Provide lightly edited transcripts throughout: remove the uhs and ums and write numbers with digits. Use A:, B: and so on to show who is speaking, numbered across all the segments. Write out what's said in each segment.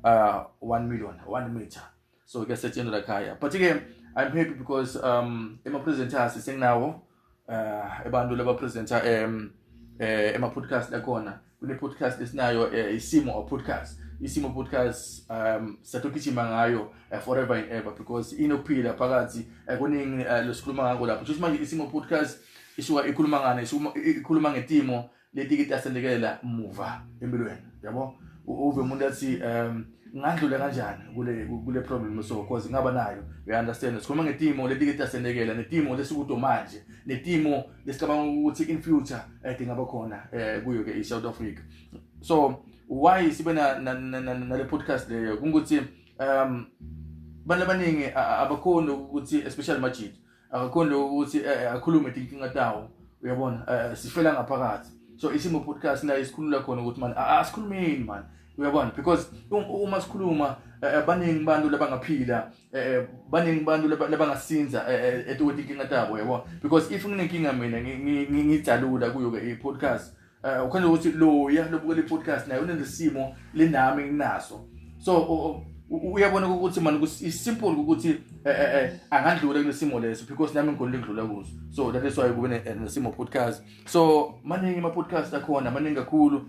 A: 1 million 1 meter. So kuyasetshenzwa lakhaya, but ke I'm happy because ema presenters senginawo, abantu laba presenter ema podcast lakhona. Kune podcast lesinayo, Isimo Podcast. Isimo Podcast satogijima ngayo forever and ever because inokuphila phakathi. Kuningi lesikhuluma ngako lapho. Just manje Isimo Podcast isuka ikhuluma ngane, isuka ikhuluma ngetimo leti tasendekela muva empilweni, yabo. Uve umuntu athi, ngandlula kanjani kule problem? So cause ngaba nayo, you understand? Sikhuluma ngetimo leti tasendekela, netimo lesikudo manje, netimo lesicabanga ukuthi in future tingaba khona kuyo ke iSouth Africa. So why sibe na nale podcast leyo? Kungukuthi abantu abaningi abakhoni ukuthi, especially majid, akakhoni ukuthi akhulume tinkinga tawo, uyabona? Sifela ngaphakathi. So Isimo Podcast la isikhulula khona ukuthi man, asikhulumeni man, uyabona? Because uma sikhuluma, baningi bantu labangaphila, baningi bantu labangasinza etuwe tinkinga tabo, yabo. Because if nginenkinga mina ngidalula kuyo ke i-podcast, ukhona ukuthi loya lobukela i-podcast naye unesimo lenami nginaso. So uyabona ukuthi man, is simple ukuthi angandlula kulesimo leso because nami ngikhona ngidlula kuso. So that is why kube neSimo Podcast. So maningi ama podcast akhona, maningi kakhulu,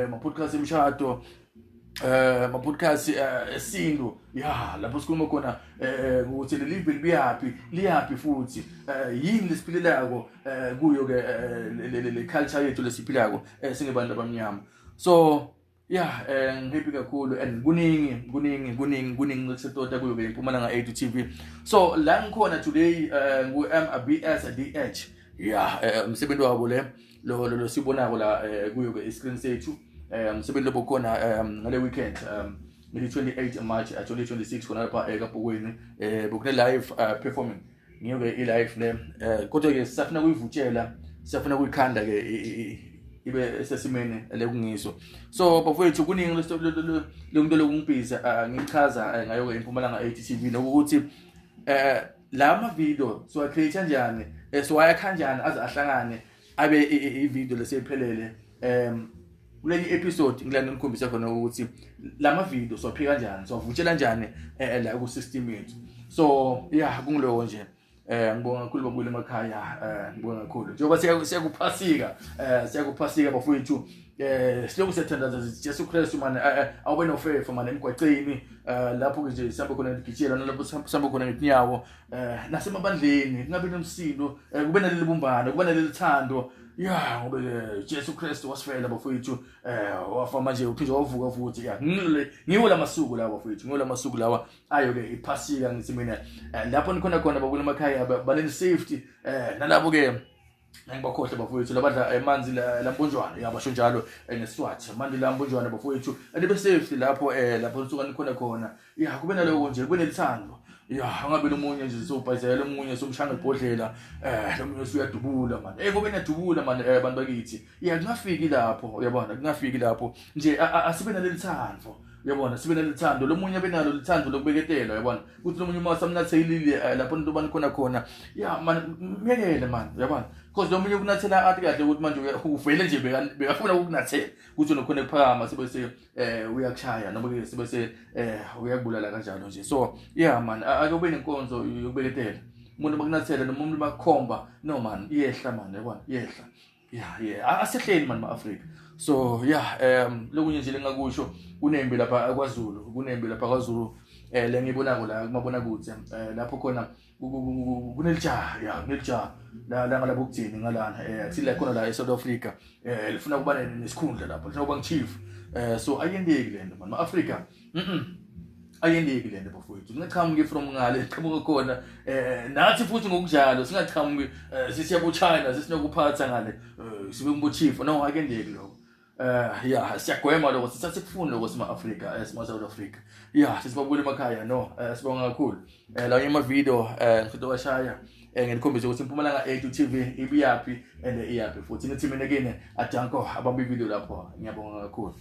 A: ma podcast emshado, ma podcast esintu ya, lapho sikhuluma khona ukuthi leli live liyapi, liyapi futhi yini lesiphilelako kuyo ke le culture yethu lesiphilako singebantu abamnyama. So yeah, ngihappy kakhulu and kuningi, kuningi, kuningi, kuningi lesetota kuyo ke Impumalanga 8 TV. So la ngikhona today ngu MBSDH, yeah, umsebenzi wabo le lo sibonako la kuyo ke screen sethu, umsebenzi lobo khona ngale weekend, ngeli 28 March 2026, khona lapha eKabhokweni, bokune live performing. Ngiyo ke i-live le, kodwa ke sisafuna kuyivutshela, siyafuna kuyikhanda ke ibe sesimene lekungiso. So bafowethu, kuningi lento lokungibhiza ngichaza ngayo ke Impumalanga 8 TV, nokuthi la ma video so create kanjani, so waya kanjani aze ahlangane abe i video leseyiphelele. Kuleli episode ngilana nikhombisa khona ukuthi lama video siwaphika kanjani, siwavutshela kanjani la ku system yethu. So yeah, kungiloko nje. Ngibonga kakhulu babuyele emakhaya, ngibonga kakhulu njengoba siyakuphasika, siyakuphasika bafowethu. Silokhu siyathandaza, Jesu Kristu man, awube nofefa man emgwaqeni, lapho ke nje sihamba khona ligijela, nalapho sihamba khona ngetinyawo, nasemabandleni, kungabi nomsindo, kube naleli bumbano, kube naleli thando, ya, ngoba Jesu Kristu wasifela bafowethu, wafa, manje uphinde wavuka futhi. Ya, ngiwo lamasuku lawa bafowethu, ngiwo lamasuku lawa ayo ke iphasika. Ngithi mina, lapho nikhona khona babuyele emakhaya, baleni safety, nalabo ke ngibakhohle bafowethu labadla amanzi lambonjwana, ya, basho njalo ngeSwati, amanzi lambonjwana bafowethu, nibe safety lapho, lapho nisuka nikhona khona. Ya, kube naloko nje, kube nelithando, ya, angabe lomunye nje sowubhayizela omunye, somshanga ibhodlela, lomunye usuyadubula man, kube niyadubula man, bantu bakithi. Ya, kungafiki lapho, uyabona, kungafiki lapho nje. Asibe naleli thando, uyabona, sibe nalithando, lomunye abe nalo lithando lokubeketela, uyabona, kuthi lomunye uma samnathekile lapho into bani khona khona, ya man, myekele man, uyabona, because lomunye ukunathela athi kahle ukuthi manje uvele nje bekafuna ukukunathela ukuthi unokhona ukuphakama, sibe se uyakushaya noma ke sibe se uyakubulala kanjalo nje. So yeah man, ake ube nenkonzo yokubeketela umuntu bakunathela noma umuntu bakukhomba. No man, iyehla man, uyabona, iyehla. Yeah, asehleli man ma-Afrika. So yeah, lokunye nje lengakusho, kunembi lapha kwaZulu, kunembi lapha kwaZulu lengibonako la kumabona kude, lapho khona kunelijaha, ya, kunelijaha la ngalapho kuthini ngalana, kuthile khona la eSouth Africa, lifuna kuba nesikhundla lapho, lifuna kuba chief. So ayendeki lento man ma-Afrika, ayendeki lento bafowethu. Singaqhamuki from ngale siqhamuka khona, nathi futhi ngokunjalo singaqhamuki sisiya ku China, sesinokuphatha ngale, sibe kubo chief. No, akendeki lokho. Ya, siyagwema lokho, sithathe kufuna lokho sima Africa, sima South Africa. Ya, sisibabukela emakhaya. No, sibonga kakhulu. La ama video ngifuna washaya, nginikhombise ukuthi Impumalanga 8 TV ibiyaphi and iyaphi futhi. Ngithi mina kini adanko, abamba ivideo lapho. Ngiyabonga kakhulu.